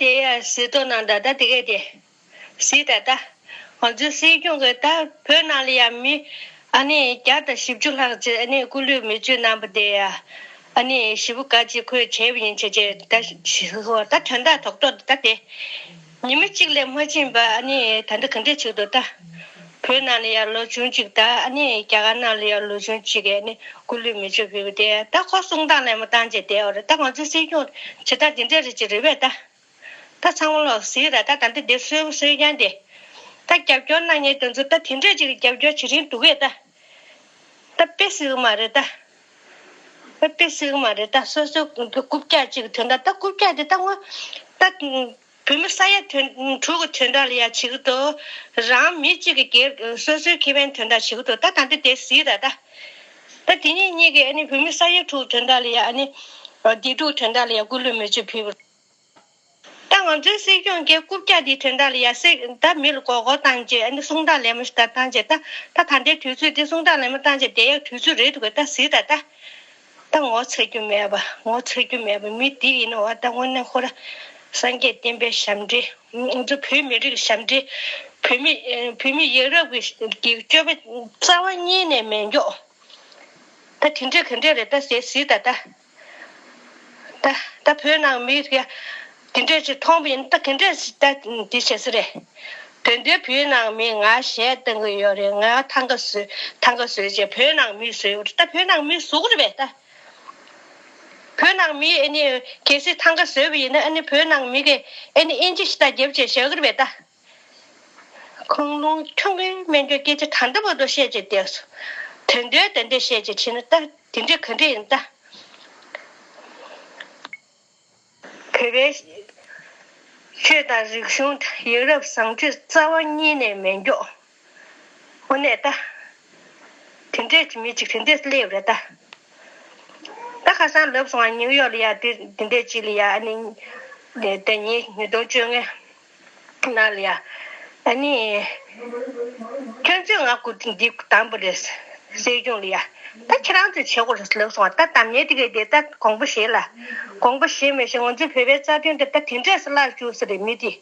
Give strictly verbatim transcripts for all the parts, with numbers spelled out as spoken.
དེ་ཡ་གཟིགས་རྟོག་གནང་དང་ད་དེ་གས་དེ་གཟིགས་དང་ད། ང་ཚོའི་སྲིད་སྐྱོང་གིས་ད་བོད་ནང་ལ་ཡ་མི་ཨ་ནི་བརྒྱ་དང་བཞི་བཅུ་ལྷག་ཅིག་ཨ་ནི་སྐུ་ལུས་མེ་མཆོད་གནང་པ་དེ་ཡ་ཨ་ནི་ཞེ་པོ་དགའ་ཅིག་ཁོས་བྱས་པ་ཡིན་བྱས་བྱས་ད་ཞེ་པོ་ད་དོན་དག་རྡོག་རྡོག་ད་དེ་ཉི་མ་གཅིག་ལས་མ་ཕྱིན་པ་ཨ་ནི་ད་འདི་ག་འདྲས་བྱེད་ཀྱི་འདུག་ད། བོད་ནང་ལ་ཡ་ལོ་ཆུང་གཅིག་ད་ཨ་ནི་རྒྱ་གར་ནང་ལ་ཡ་ལོ་ཆུང་གཅིག་གིས་ཨ་ནི་སྐུ་ལུས་མེ་མཆོད་ཕུལ་བ་དེ་ད་ཁོ་གསུང་སྟངས་ལས་མ་བཏང་བྱས་བསྡད་ཡོད་རེད། ད་ང་ཚོའི་སྲིད་སྐྱོང་བྱེད་སྟངས་འདི་འདྲས་རེད་ཅེས་རེད་པས་ད། ད་ཚང་མ་ལོག་ཟིག་ར་ད་ད་འདི་འདི་གསོལ་པོ་གསོལ་རྐྱང་དེ། ད་རྒྱབ་སྐྱོར་གནང་མཁན་དེ་ཚོ་ད་དེ་འདྲས་ཅིག་རྒྱབ་སྐྱོར་བྱེད་རིན་འདུག་གས་ད། ད་དཔེ་སྲིད་གི་མ་རེད་ད། ད་དཔེ་སྲིད་གི་མ་རེད་ད། སོ་སོའི་རྐུབ་བཀྱག་ཅིག་གི་དོན་དག་ད་རྐུབ་བཀྱག་དེ་ད་ངོ་ད། བོད་མི་ས་ཡ་དོན་དྲུག་གི་དོན་དག་ལ་ཡ་བྱེད་གི་འདུག་རང་མི་གཅིག་གི་སྒེར་སོ་སོའི་ཁེ་ཕན་དོན་དག་བྱེད་གི་འདུག་ད་ད་འདི་དེ་ཟིག་ར་ད། ད་དེ་གཉིས་གཉིས་ཀྱིས་ཨ་ནི་བོད་མི་ས་ཡ་དྲུག་དོན་དག་ལ་ཡ་ཨ་ནི་བདེ་སྡུག་དོན་དག་ལ་ཡ་སྐུ་ལུས་མེ་མཆོད་ཕུལ་བ། ད་ང་ཚོའི་སྲིད་སྐྱོང་གིས་རྐུབ་བཀྱག་འདིའི་དོན་དག་ལ་ཡ་སྲིད་ད་མི་ལ་མགོ་སྐོར་བཏང་རྗེས་ཨ་ནི་གསུང་སྟངས་ལས་མ་ཞིག་ད་བཏང་རྗེས་ད་ད་ད་ལྟའི་དུས་ཚོད་འདི་གསུང་སྟངས་ལས་མ་བཏང་རྗེས་བསྡད་ཡག་དུས་ཚོད་རེད་འདུག་གས་ད་ཟིག་ད་ད། ད་ངོ་ཚ་རྒྱུ་མེད་པ་ངོ་ཚ་རྒྱུ་མེད་པ་མི་འདི་ཡིན་ནོ་བ་ད་དངོས་གནས་ཁོ་ར་སངས་རྒྱས་བསྟན་པའི་ཞབས་འདྲེན། ང་ཚོ་བོད་མི་རིགས་ཞབས་འདྲེན། བོད་མི་བོད་མི་ཡ་རབས་ཀྱི་སྤྱོད་པ་རྩ་བ་ཉིད་ནས་མེད་མགྱོགས། ད་དེ་འདྲས་ག་འདྲས་རེད་ད་ཟེར་ཟིག་ད་ད། ད་ད་བོད་ནང་མི་རེ་དེ་འདྲས་ཅིག་མཐོང་བ་ཡིན་ད་ག་འདྲས་ད་འདི་བྱེད་ས་རེད། དོན་དུ་བོད་ནང་མི་ང་གཞས་གཏོང་གི་ཡོད་རེད། ང་ཐང་ག་བཟོས་ཐང་ག་བཟོས་བྱས་བོད་ནང་མི་བཟོས་ཡོད་རེད། ད་བོད་ནང་མི་བཟོ་གི་རེད་པས་ད། བོད་ནང་མི་ཨ་ནི་གལ་སྲིད་ཐང་ག་བཟོས་པ་ཡིན་ན་ཨ་ནི་བོད་ནང་མི་གིས་ཨ་ནི་ཨིན་ཇི་ཞིག་ད་རྒྱབ་བྱས་བཞག་གི་རེད་པས་ད། ཁུངས་ལུང་ཁྱོད་ཀྱིས་སྨན་བཅོས་སྐད་ཆ་ད་ལྟ་བར་དུ་བཤད་ཀྱི་བསྡད་སོང་། དོན་དོན་དེ་འདྲ་བཤད་ཀྱི་ཕྱིན་ན་ད་དེ་འདྲ་ག་འདྲ་ཡིན་ད། བོད་པའི་ཆོས་དང་རིག་གཞུང་ཡ་རབས་བཟང་སྤྱོད་རྩ་བ་ཉིད་ནས་མེད་མགྱོགས། དངོས་གནས་ད། དེ་འདྲས་ཀྱི་མི་གཅིག་དེ་འདྲས་སླེབས་རེད་ད། ད་ཁ་སང་ལབ་སོང་ང་ནིའུ་ཡོག་ལ་ཡ་དེ་དེ་འདྲས་ཅིག་ལ་ཡ་ཨ་ནི། དེ་དེ་ཉིན་ཉིས་སྟོང་བཅོ་ལྔ་ནང་ལ་ཡ། ཨ་ནི། ཁྱོད་ཚོས་ང་སྐུ་དྲིན་འདི་དམ་པོ་རེད། སྲིད་སྐྱོང་ལ་ཡ། ད་ཁྱེད་རང་ཚོས་བྱེད་དགོས་རེད་ལབ་སོང་ང་ད་དམ་ཉེས་དེ་གས་དེ་ད་དགོངས་པ་བཞེས་ལ། དགོངས་པ་བཞེས་མི་བཞེས་ང་ཚོའི་བོད་པའི་རྩ་དོན་དེ་ད་དེ་འདྲས་སུ་བརླག་བཅུག་ས་རེད་མི་དེ།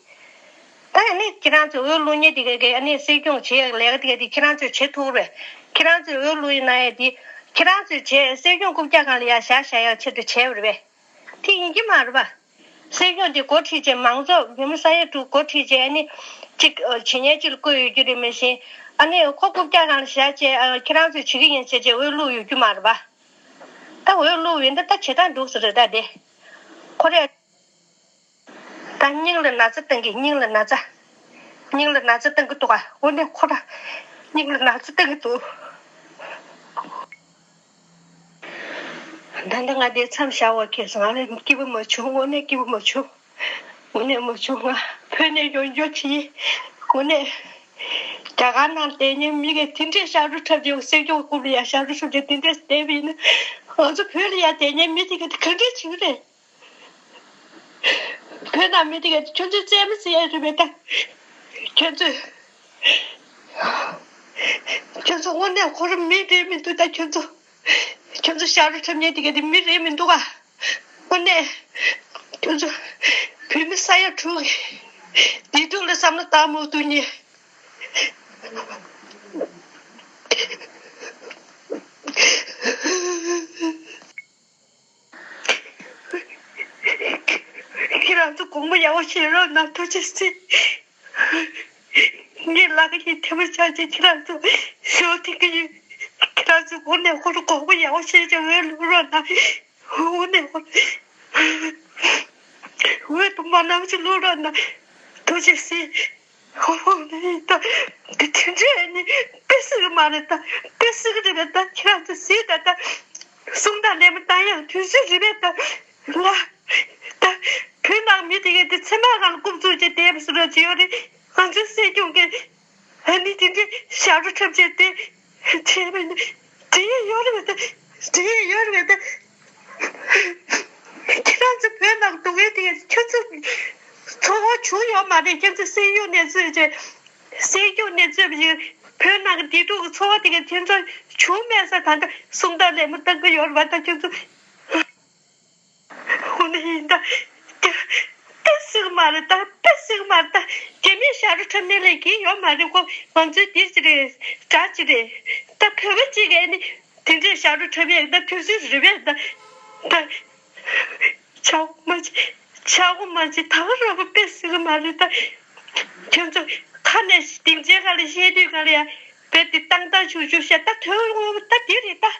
ད་ཨ་ནི་ཁྱེད་རང་ཚོས་འོས་བླུག་མཁན་དེ་ག་གིས་ཨ་ནི་སྲིད་སྐྱོང་བྱེད་ཡག་ལས་ཀ་དེ་ག་དེ་ཁྱེད་རང་ཚོས་བྱེད་ཐུབ་རེད། ཁྱེད་རང་ཚོས་འོས་བླུག་ཡིན་ན་ཡ་དེ་ཁྱེད་རང་ཚོས་བྱེད་སྲིད་སྐྱོང་རྐུབ་བཀྱག་སྒང་ལ་ཡ་བཞག་བཞག་ཡག་ཆེད་དུ་བྱས་པ་རེད་པས། དེ་ཡིན་གྱི་མ་རེད་པ། སྲིད་སྐྱོང་དེ་འགོ་ཁྲིད་བྱས་མང་ཚོགས་བོད་མི་ས་ཡ་དྲུག་འགོ་ཁྲིད་བྱས་ཨ་ནི་གཅིག་བྱེད་མཁན་གཅིག་ལ་བསྐོས་ཡོད་རྒྱུ་རེད་མི་ཤེས། ཨ་ནི་ཁོ་རྐུབ་བཀྱག་སྒང་ལ་བཞག་བྱས་ཁྱེད་རང་ཚོས་བྱེད་ཀྱི་ཡིན་བྱས་བྱས་འོས་བླུག་ཡོད་རྒྱུ་མ་རེད་པ། ད་འོས་བླུག་ཡོད་ན་ད་བྱེད་སྟངས་འགྲིག་ས་རེད་ད་དེ། ཁོ་རེ། ད་སྙིང་ལ་ན་ཚ་བཏང་གི་སྙིང་ལ་ན་ཚ། སྙིང་ལ་ན་ཚ་བཏང་གི་འདུག་ག་འོ་ནས་ཁོ་ར་སྙིང་ལ་ན་ཚ་བཏང་གི་འདུག་ད་ལྟ་ང་དེ་མཚམས་བཞག་པ་ཁེལ་སོང་། ང་ལ་སྐྱིད་པོ་མ་བྱུང་། དངོས་གནས་སྐྱིད་པོ་མ་བྱུང་། དངོས་གནས་མ་བྱུང་། ང་བོད་ནས་ཡོང་རྒྱུ་བྱས། དངོས་གནས་རྒྱ་གར་ནང་བསྡད་མཁན་མི་གིས་དེ་འདྲས་ཤ་རུས་འཁྲབ་ཀྱི་སྲིད་སྐྱོང་རྐུབ་ལ་ཡ་ཤ་རུས་འཁྲབ་ཀྱི་དེ་འདྲས་བསྡད་པ་ཡིན་ན་ང་ཚོ་བོད་ལ་ཡ་བསྡད་མཁན་མི་དེ་ག་དེ་ག་འདྲས་བྱེད་ཀྱི་རེད། བོད་ནང་མི་དེ་གས་ཁྱོད་ཚོས་བཙན་མི་བཙན་ཡ་རེད་པས་ད། ཁྱོད་ཚོས། ཁྱོད་ཚོ་དངོས་གནས་ཁོ་རང་མི་རེད་མི་འདུག་ད་ཁྱོད་ཚོ། ཁྱོད་ཚོ་ཤ་རུས་འཁྲབ་མཁན་དེ་གས་དེ་མི་རེད་མི་འདུག་ག་དངོས་གནས། ཁྱོད་ཚོ། བོད་མི་ས་ཡ་དྲུག་གི་བདེ་སྡུག་ལ་བསམ་བློ་བཏང་མ་ཐུབ་མཁན། ཁྱེད་རང་ཚོ་དགོངས་པ་ཡག་པོ་བཞེས་རོགས་གནང་། ཐུགས་རྗེ་ཆེ། ངའི་ལག་གི་ཐལ་མོ་ཆག་ཅིག་ཁྱེད་རང་ཚོ་ཞོ་ཐིག་གི་ཡོད། ཁྱེད་རང་ཚོ་དགོངས་ནས་ཁོ་རང་དགོངས་པ་ཡག་པོ་བཞེས་ཅིག་འོས་བླུག་རོགས་གནང་། འོ་ནས་འོས་དུ་མ་ནམ་ཞིག་བླུག་རོགས་གནང་། ཐུགས་རྗེ་ཆེ། ཧོ་ཧོ་ནི་ད་དེ་དེ་འདྲས་ནི་དཔེ་སྲིད་གི་མ་རེད་ད། དཔེ་སྲིད་གི་རེད་པས་ད། ཁྱེད་རང་ཚོ་སྲིད་ད་ད་གསུང་དང་ལེན་མ་བཏང་ཡང་དུས་ཚོད་རེད་པས་ད། ལ་ད་བོད་ནང་མི་དེ་གས་དེ་ཚེ་མ་གང་རྐུབ་བཙུགས་བྱས་བསྡད་པ་སུ་ར་ཅི་ཡོད་རེད། ང་ཚོའི་སྲིད་སྐྱོང་གིས་ཨ་ནི་དེ་འདྲས་ཞབས་བྲོ་འཁྲབ་བྱས་དེ་བྱས་པ་ནི་འགྲིག་ཡ་ཡོད་རེད་པས་ད། འགྲིག་ཡ་ཡོད་རེད་པས་ད། ཁྱེད་རང་ཚོ་བོད་ནང་སྡུག་བསྔལ་དེ་ཁྱོད་ཚོ་ཚོར་བ་བྱུང་ཡོད་མ་རེད། ཁྱོད་ཚོ་སྲིད་སྐྱོང་ནས་གཙོས་བྱས་སྲིད་སྐྱོང་ནས་གཙོས་པའི་བོད་ནང་གི་བདེ་སྡུག་གི་ཚོར་བ་དེ་ག་ཁྱོད་ཚོ་བྱུང་མེད་ས་ད་ལྟ་གསུང་སྟངས་ལས་མ་བཏང་གི་ཡོད་རེད་པ། ད་ཁྱོད་ཚོ་དངོས་གནས་ཡིན་ད་ཏེ་ཏེ་སྲིད་ མ་རེད་ད། དཔེ་སྲིད་མ་རེད་ད། རྒྱ་མིས་ཞབས་བྲོ་འཁྲབ་མཁན་ལས་ཀྱི་ཡོད་མ་རེད་ཁོ། ང་ཚོའི་འདི་ཅི་རེད། དགྲ་ཅི་རེད། ད་བོད་པ་གཅིག་གིས་ནི་དེ་འདྲའི་ཞབས་བྲོ་འཁྲབ་ཡས་ད་དུས་ཚོད་རེད་པས་ད། ད་ཆག་མ་ཆག་ཆག་མ་ཆག་ད་ག་ར་བ་དཔེ་སྲིད་མ་རེད་ད། ཁྱོད་ཚོ་ཁ་ནས་སྡིངས་ཆའི་ཁ་ལ་བཤད་དུས་ག་ལ་ཡ་བས་དེ་བཏང་བཏང་ཆུ་ཆུ་བཤད་ད་ཐོན་ད་དེ་རེད་ད།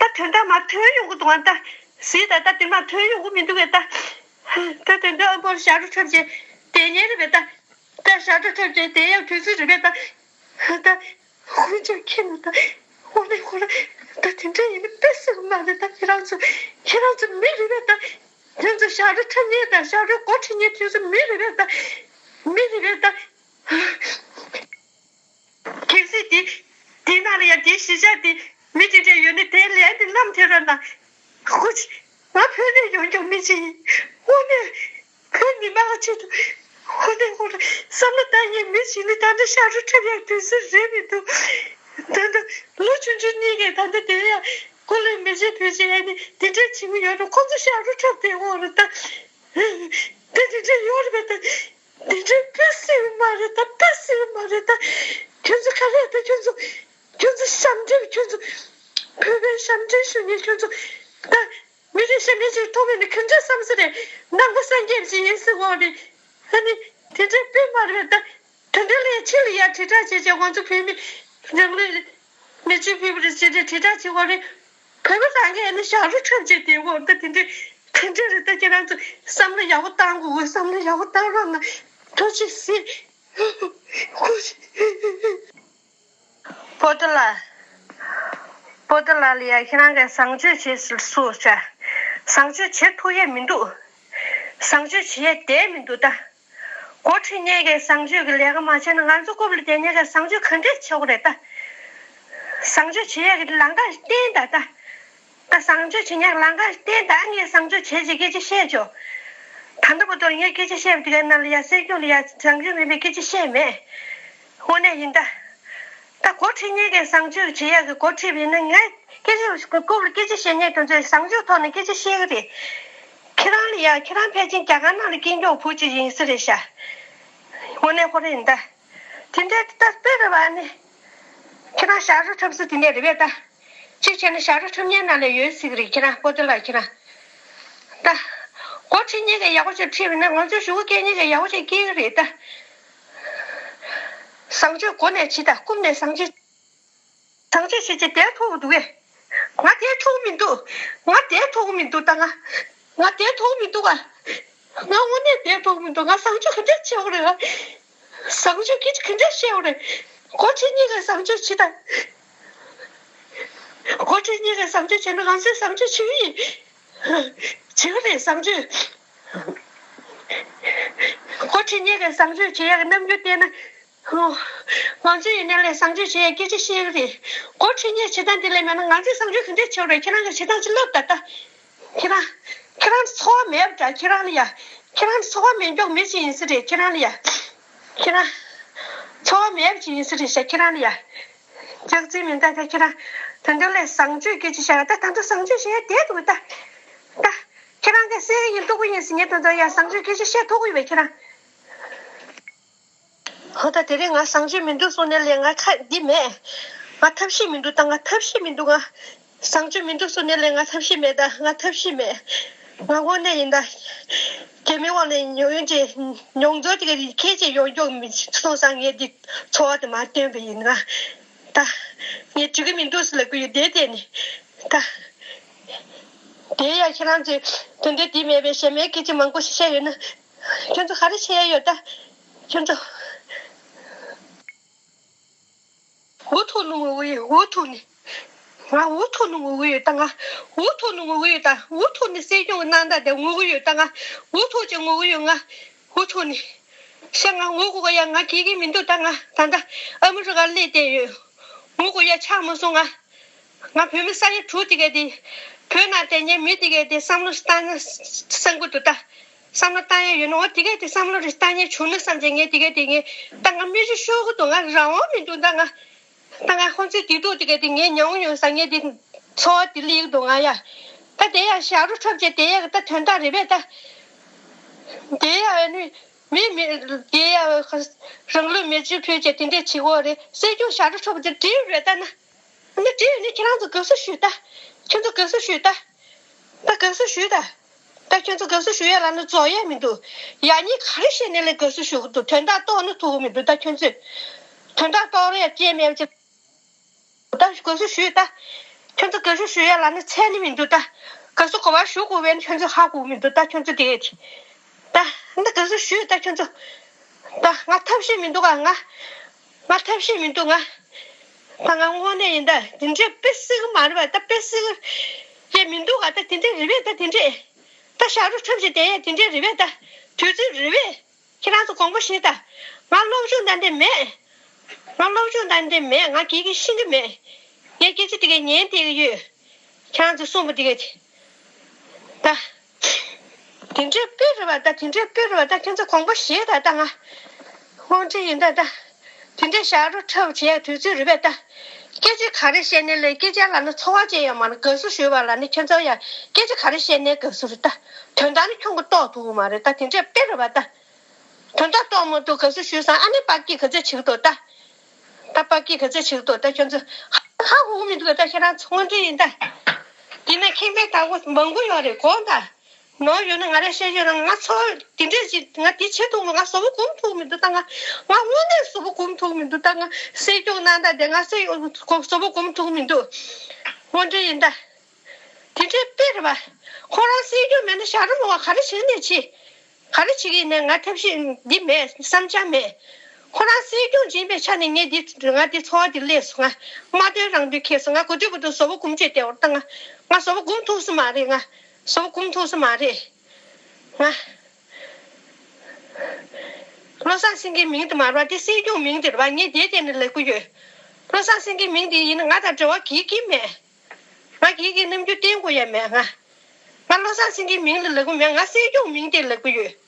ད་དོན་དག་མ་ཐོན་ཡོང་གི་འདུག་ཨ་ད། སྲིད་ད་ད་དེ་མ་ཐོན་ཡོང་གི་མི་འདུག་གས་ད། ད་དོན་དག་ཨ་ཕོར་ཞབས་བྲོ་འཁྲབ་བྱས་དེ་ཉེ་རེད་པས་ད། ད་ཞབས་བྲོ་འཁྲབ་བྱས་དེ་ཡང་དུས་ཚོད་རེད་པས་ད། ད་ཧུན་ཅོ་ཁྱེད་ནི་ད་ཧོ་ལེ་ཧོ་ལེ་ད་དེ་འདྲ་ཡིན་ན་དཔེ་སྲིད་མ་རེད་ད། ཁྱེད་རང་ཚོ་ཁྱེད་རང་ཚོ་མི་རེད་པས་ད། ཁྱེད་ཚོ་ཞབས་བྲོ་འཁྲབ་མཁན་ད་ཞབས་བྲོ་སྒོ་ཁྲིད་མཁན་དེ་ཚོ་མི་རེད་པས་ད། མི་རེད་པས་ད། གལ་སྲིད་དེ་དེ་ནང་ལ་ཡང་དེའི་གཞིས་ཆགས་དེ་མི་དེ་འདྲས་ཡོད་ནི་དེ་ལན་དེ་ནམ་ཐེ་ར་ན། ཧུ་ཅི། ང་བོད་ནས་ཡོང་མྱོང་མི་ཅིག་ཡིན། དངོས་གནས་བོད་མི་མང་ཆེད་དུ་ཧུ་ནས་ཧུ་ལ་བསམ་བློ་བཏང་ཡས་མི་ཞིག་ནི་ད་ལྟ་ཤ་རུ་འཁྲབ་ཡག་དུས་ཚོད་རེད་མི་འདུག་ད་ལྟ་ལོ་ཆུང་ཆུང་གཉིས་ཀས་ད་ལྟ་དེ་ཡང་ཀོ་ལེ་མི་བྱེད་བོད་བྱེད་ཡས་ནི་དེ་འདྲས་བྱེད་མི་ཡོད་རུང་ཁོང་ཚོ་ཤ་རུ་འཁྲབ་བསྡད་འོང་རུང་ད་དེ་དེ་འདྲས་ཡོད་རེད་པས་ད། འདི་འདྲའི་དཔེ་སྲིད་མ་རེད་ད། དཔེ་སྲིད་མ་རེད་ད། ཁྱོད་ཚོ་ག་རེ་ད། ཁྱོད་ཚོ་ཁྱོད་ཚོ་ཞབས་འདྲེན། ཁྱོད་ཚོ་བོད་པའི་ཞབས་འདྲེན་ཞུ་མཁན་ཁྱོད་ཚོ་ད་མི་རིགས་ཞབས་འདྲེན་ཞིག་ཐོབ་པ་ཡིན་ན་ག་འདྲ་བསམ་ས་རེད། ནང་པ་སངས་རྒྱས་ཅིག་ཡིན་ཟེར་འོ་རེད། ཨ་ནི་དེ་འདྲའི་དཔེ་མ་རེད་ད། དེ་འདྲ་ལས་ཕྱི་ལ་ཡ་དྲིལ་བསྒྲགས་བྱས་བྱས་ང་ཚོ་བོད་མི་རང་ལུས་མི་གཅིག་ཕུད་པ་རེད་ཟེར་ཏེ་དྲིལ་བསྒྲགས་བྱེད་དགོས་རེད། བོད་པ་རང་གིས་ཨ་ནི་ཞབས་བྲོ་འཁྲབ་བྱས་བསྡད་ཡོད་ད། དེ་འདྲ་ག་འདྲ་རེད་ད། ཁྱེད་རང་ཚོ་བསམ་བློ་ཡག་པོ་བཏང་དགོས། བསམ་བློ་ཡག་པོ་བཏང་རོགས་གནང་། ཐུགས་རྗེ་གཟིགས། པོ་ཏི་ལགས། པོ་ཏི་ལགས་ལ་ཡ་ཁྱེད་རང་གིས་བཟང་སྤྱོད་བྱེད་སུ་བྱ། བཟང་སྤྱོད་བྱེད་ཐུབ་ཡས་མི་འདུག་བཟང་སྤྱོད་བྱེད་ཡས་བསྡད་མི་འདུག་ད། འགོ་ཁྲིད་མཁན་གྱིས་བཟང་སྤྱོད་ཀྱི་ལས་ཀ་མ་བྱས་ན་ང་ཚོ་རྐུབ་ལ་བསྡད་མཁན་གྱིས་བཟང་སྤྱོད་ག་འདྲས་བྱེད་དགོས་རེད་ད། བཟང་སྤྱོད་བྱེད་ཡས་ཀྱི་ལམ་ཁ་བསྟན་ད་ད། ད་བཟང་སྤྱོད་བྱེད་མཁན་ལམ་ཁ་བསྟན་ད། ངས་བཟང་སྤྱོད་བྱས་ཅིག་སྐད་ཆ་བཤད་ཆོག་ད་ལྟ་བར་དུ་ངས་སྐད་ཆ་བཤད་པ་དེ་གའི་ནང་ལ་ཡ་སྲིད་སྐྱོང་ལ་ཡ་བཟང་སྤྱོད་མིན་པའི་སྐད་ཆ་བཤད་མེད། དངོས་གནས་ཡིན་ད། ད་འགོ་ཁྲིད་མཁན་གྱིས་བཟང་སྤྱོད་བྱེད་ཡག་གི་འགོ་ཁྲིད་པ་ཡིན་ན་ངས་སྐད་ཆ་རྐུབ་ལ་སྐད་ཆ་བཤད་མཁན་དེ་ཚོས་བཟང་སྤྱོད་ཐོག་ནས་སྐད་ཆ་བཤད་གི་རེད། ཁྱེད་རང་ལ་ཡ་ཁྱེད་རང་ཕལ་ཆེར་རྒྱ་གར་ནང་ལ་སྐྱེས་མགྱོགས་བུ་གཅིག་ཡིན་ས་རེད་ཤག་དངོས་གནས་ཁོ་རེ་ཡིན་ད། དེ་འདྲའི་ད་དཔེ་རེད་བ་ནི། ཁྱེད་རང་ཞབས་བྲོ་འཁྲབ་ས་དེ་འདྲ་རེད་པས་ད། གཅིག་བྱས་ན་ཞབས་བྲོ་འཁྲབ་མཁན་ནང་ལ་ཡོད་སྲིད་གི་རེད། ཁྱེད་རང་པོ་ཏི་ལགས་ཁྱེད་རང་། ད། འགོ་ཁྲིད་མཁན་གྱིས་ཡག་པོ་ཞིག་ཁྲིད་པ་ན་ང་ཚོ་གཞུག་གུ་སྐྱེལ་མཁན་གྱིས་ཡག་པོ་ཞིག་སྐྱེལ་གི་རེད་ད། བཟང་སྤྱོད་སྒོ་ནས་བྱེད་ད། རྐུབ་ནས་བཟང་སྤྱོད། བཟང་སྤྱོད་བྱེད་ཀྱི་བསྡད་ཐུབ་འདུག་གས། ང་བསྡད་ཐུབ་མི་འདུག་ང་བསྡད་ཐུབ་མི་འདུག་ད་ང་། ང་བསྡད་ཐུབ་མི་འདུག་ག་ང་དངོས་གནས་བསྡད་ཐུབ་མི་འདུག་ང་བཟང་སྤྱོད་ག་འདྲ་བྱེད་དགོས་རེད། བཟང་སྤྱོད་སྐད་ཆ་ག་འདྲ་བཤད་དགོས་རེད། འགོ་ཁྲིད་གཉིས་ཀས་བཟང་སྤྱོད་བྱེད་དང་། འགོ་ཁྲིད་གཉིས་ཀས་བཟང་སྤྱོད་བྱས་ན་ང་ཚོས་བཟང་སྤྱོད་བྱེད་ཀྱི་ཡིན། བྱེད་ཀྱི་རེད་བཟང་སྤྱོད། འགོ་ཁྲིད་གཉིས་ཀས་བཟང་སྤྱོད་བྱེད་ཡག་གི་རྣམ་འགྱུར་བསྟན་ན། ང་ཚོས་ཡིན་ནའི་ལས་བཟང་སྤྱོད་བྱེད་ཡག་སྐད་ཆ་བཤད་ཀྱི་རེད། འགོ་ཁྲིད་གཉིས་བྱེད་སྟངས་དེ་ལས་མེད་ན་ང་ཚོས་བཟང་སྤྱོད་ག་འདྲས་བྱེད་དགོས་རེད། ཁྱེད་རང་གིས་བྱེད་སྟངས་ཅིག་ལབ་དང་ད། ཁྱེད་རང་། ཁྱེད་རང་ཚོར་བ་མེད་པ་འདྲ་ཁྱེད་རང་ལ་ཡ། ཁྱེད་རང་ཚོར་བ་མེད་མགྱོགས་མི་ཅིག་ཡིན་ས་རེད་ཁྱེད་རང་ལ་ཡ། ཁྱེད་རང་། ཚོར་བ་མེད་པ་ཅིག་ཡིན་ས་རེད་ཤག་ཁྱེད་རང་ལ་ཡ། ཅག་ཙི་མིན་ད་ད་ཁྱེད་རང་། ད་འདི་ལས་བཟང་སྤྱོད་སྐད་ཆ་བཤད་ད་ད་ད་བཟང་སྤྱོད་བཤད་བསྡད་འདུག་ད། ད། ཁྱེད་རང་ག་སེ་ཡིན་སྡུག་པོ་ཡིན་ཟེར་ངས་ད་ད་ཡ་བཟང་སྤྱོད་སྐད་ཆ་བཤད་ཐུབ་ཀྱི་ཡོད་པས་ཁྱེད་རང་། ཧོ་ད་དེ་རིང་ང་བཟང་སྤྱོད་མི་འདུག་གསུངས་ནས་ལས་ང་ཁ་འདི་མེད། ང་ཐབས་ཤེས་མི་འདུག་ད་ང་ཐབས་ཤེས་མི་འདུག་ང་། བཟང་སྤྱོད་མི་འདུག་གསུངས་ནས་ལས་ང་ཐབས་ཤེས་མེད་ད་ང་ཐབས་ཤེས་མེད། ང་དངོས་གནས་ཡིན་ད། རྒྱ་མི་དབང་ལས་ཉོ་ཡོན་ཅེ་མྱོང་ཚོར་དེ་ག་རིགས་ཁྱེད་ཅེས་ཡོང་མགྱོགས་མི་སོང་ཙང་ངས་འདི་ཚོར་བ་དེ་མ་བཏོན་པ་ཡིན་ང་། ད། ངས་འགྲིག་གི་མི་འདུག་ཟེར་ལབ་གི་ཡོད་དེ་དེ་ནི། ད། དེ་ཡང་ཁྱེད་རང་ཚོས་དོན་དེ་འདི་མེད་པའི་གཞན་མའི་སྐད་ཆ་མང་པོ་ཞིག་བཤད་ཡོད་ན། ཁྱོད་ཚོ་ག་རེ་བྱེད་ཡ་ཡོད་ད། ཁྱོད་ཚོ། འུ་ཐུག་ནི་ངུ་གི་ཡོད་འུ་ཐུག་ནི། ང་འུ་ཐུག་ནི་ངུ་གི་ཡོད་ད་ང་། འུ་ཐུག་ནི་ངུ་གི་ཡོད་ད་འུ་ཐུག་ནི་སྲིད་སྐྱོང་གི་གནང་ད་དེ་ངུ་གི་ཡོད་ད་ང་། འུ་ཐུག་ཅིག་ངུ་གི་ཡོད་ང་། འུ་ཐུག་ནི། ཤ་ང་ངུ་གི་ཡ་ང་གི་གི་མི་འདུག་ད་ང་ད་ད་ཨ་མི་རི་ཀ་སླེབས་བསྡད་ཡོད། ངུ་གི་ཡ་ཆགས་མ་སོང་ང་། ང་བོད་མི་ས་ཡ་དྲུག་དེ་ག་དེ། བོད་ནང་དེ་ཉེ་མི་དེ་ག་དེ་བསམ་བློ་བཏང་ན་བསམ་གི་འདུག་ད། བསམ་བློ་བཏང་ཡ་ཡོད་ན་འོ་དེ་ག་དེ་བསམ་བློ་རེ་བཏང་ཡ་བྱུང་ན་བསམ་བྱས་ངས་དེ་ག་དེ་ངས་ད་ང་མིག་ཆུ་ཤོར་གི་འདུག་ང་རང་དབང་མི་འདུག་ད་ང་། ད་ང་ཁོང་ཚོའི་དེ་འདུག་དེ་ག་དེ་ངས་ཉོང་ཉོང་ས་ངས་དེ་ཚོར་བ་དེ་སླེབས་གི་འདུག་ང་ཡ། ད་དེ་ཡ་ཞབས་བྲོ་འཁྲབ་བྱས་དེ་ཡ་གི་ད་དོན་དག་རེད་པས་ད། དེ་ཡ་ནི་མི་མི་དེ་ཡ་རང་ལུས་མེ་མཆོད་ཕུལ་བྱས་དེ་འདྲས་བྱེད་དགོས་རེད། སྲིད་སྐྱོང་ཞབས་བྲོ་འཁྲབ་པ་དེ་འགྲིག་རེད་ད་ན། ཨ་ནི་འགྲིག་ཡོད་ནི་ཁྱེད་རང་ཚོ་དགའ་བསུ་ཞུས་ད། ཁྱོད་ཚོ་དགའ་བསུ་ཞུས་ད། ད་དགའ་བསུ་ཞུས་ད། ད་ཁྱོད་ཚོ་དགའ་བསུ་ཞུ་ཡ་ལ་ནི་རྫོགས་ཡ་མི་འདུག་ཡ་གཉིས་ག་རེ་བཤད་ནས་ལས་དགའ་བསུ་ཞུ་གི་འདུག་དོན་དག་རྟོགས་ནི་ཐུབ་གི་མི་འདུག་ད་ཁྱོད་ཚོས་དོན་དག་རྟོགས་རེ་ཡ་སྐྱེས་མེད་ཅེས། ད་དགའ་བསུ་ཞུས་ད། ཁྱོད་ཚོ་དགའ་བསུ་ཞུ་ཡ་ལ་ནི་ཚད་ནི་མི་འདུག་ད། དགའ་བསུ་ག་པར་ཞུ་དགོས་བས་ནི་ཁྱོད་ཚོས་ཧ་གོ་གི་མི་འདུག་ད་ཁྱོད་ཚོ་དེ། ད་འདི་དགའ་བསུ་ཞུས་ད་ཁྱོད་ཚོ། ད་ང་ཐབས་ཤེས་མི་འདུག་ག་ང་། ང་ཐབས་ཤེས་མི་འདུག་ང་། ད་ང་དངོས་གནས་ཡིན་ད་དེ་འདྲས་དཔེ་སྲིད་གི་མ་རེད་པ། ད་དཔེ་སྲིད་གི་ཡས་མི་འདུག་ག་ད་དེ་འདྲས་རེད་པས། ད་དེ་འདྲས། ད་ཞབས་བྲོ་འཁྲབ་བྱས་བསྡད་ཡས་དེ་འདྲས་རེད་པས། ད་དུས་ཚོད་རེད་པས། ཁྱེད་རང་ཚོ་དགོངས་པ་བཞེས་ད། ང་སློབ་སྦྱོང་ད་འདྲས་མེད། ང་སློབ་སྦྱོང་ད་འདྲས་མེད། ང་དགེ་རྒན་ཤེས་ཀྱི་མེད། ངས་སྐད་ཆ་དེ་གས་ཉན་བསྡད་ཀྱི་ཡོད། ཁྱེད་རང་ཚོས་གསུངས་པ་དེ་གས་དེ། ད། དེ་འདྲས་དཔེ་རེད་པ། ད་དེ་འདྲས་དཔེ་རེད་པ། ད་ཁྱེད་ཚོ་དགོངས་པ་བཞེས་ད། ད་ང་། དངོས་འབྲེལ་ཡིན་ད་ད། དེ་འདྲས་ཞབས་བྲོ་འཁྲབ་བྱས་དུས་ཚོད་རེད་པས་ད། སྐད་ཆ་ག་རེ་བཤད་ནས་ལས་སྐད་ཆ་ལ་ནི་ཚོར་བ་ཅན་ཡོད་མ་རེད། དགའ་བསུ་ཞུས་པ་ལ་ནི་ཁྱེད་ཚོ་ཡང་སྐད་ཆ་ག་རེ་བཤད་ནས་དགའ་བསུ་རེད་ད། དོན་དག་ནི་ཁྱོད་ཀྱིས་རྟོགས་ཐུབ་ཀྱི་མ་རེད་ད། དེ་འདྲས་དཔེ་རེད་པ་ད། དོན་དག་རྟོགས་མ་ཐུབ་དགའ་བསུ་ཞུས་སང་ཨ་ནི་པ་ཀི་ག་ཚོད་བྱེད་ཀྱི་འདུག་ད། ད་པ་ཀི་ག་ཚོད་བྱེད་ཀྱི་འདུག་ད་ཁྱོད་ཚོ་ཧ་གོ་གི་མི་འདུག་ད་ཁྱེད་རང་ཚོ་དངོས་འབྲེལ་ཡིན་ད། དེ་ན་ཁེངས་པའི་དག་པོ་མང་པོ་ཡོད་རེད་དགོངས་ད། ནོར་ཡོད་ན་ང་རས་བཤད་རྒྱུ་རང་ང་ཚོ་དེ་འདྲས་ཅིག་ང་དེ་བྱེད་ཐུབ་མི་ང་གཟུགས་པོ་སྒོམ་ཐུབ་མི་འདུག་ད་ང་ང་དངོས་གནས་གཟུགས་པོ་སྒོམ་ཐུབ་མི་འདུག་ད་ང་སྲིད་སྐྱོང་གནང་ད་དེ་ང་སྲིད་གཟུགས་པོ་སྒོམ་ཐུབ་མི་འདུག་དངོས་འབྲེལ་ཡིན་ད། དེ་འདྲའི་དཔེ་རེད་པ། ཁོ་རང་སྲིད་སྐྱོང་མེད་ན་ཞབས་བྲོ་མོ་བ་ག་རེ་བྱེད་ནས་བྱེད། ག་རེ་བྱེད་ཀྱི་ཡིན་ནས་ང་ཐབས་ཤེས་འདི་མེད་བསམ་འཆར་མེད། ཁོ་རང་སྲིད་སྐྱོང་ཡིན་པའི་ཆ་ནས་ངས་འདི་ང་འདི་འཚོ་བ་འདི་ལས་སོང་ང་། མ་དོན་རང་དོན་ཁེལ་སོང་ང་། གོ་དུས་བུ་དུ་བཟོ་བོ་གུམ་བྱས་བསྡད་བར་ད་ང་ང་བཟོ་བོ་གུམ་ཐུག་སུ་མ་རེད། ང་བཟོ་བོ་གུམ་ཐུག་སུ་མ་རེད། ང་བློ་བཟང་སེང་གེའི་མིང་དུ་མ་རེད་པ། འདི་སྲིད་སྐྱོང་མིང་དེ་རེད་པ། ངས་འདིའི་སྟེང་ནས་ལབ་ཀྱི་ཡོད། བློ་བཟང་སེང་གེའི་མིང་དེ་ཡིན་ན་ང་དང་འབྲེལ་བ་གི་གི་མེད། ང་གིས་ཀྱི་རྣམ་འགྱུར་བསྟན་དགོས་ཡ་མེད་ང་། ང་བློ་བཟང་སེང་གེའི་མིང་ལ་ལབ་ཀྱི་མེད། ང་སྲིད་སྐྱོང་མིང་དེ་ལབ་ཀྱི་ཡོད།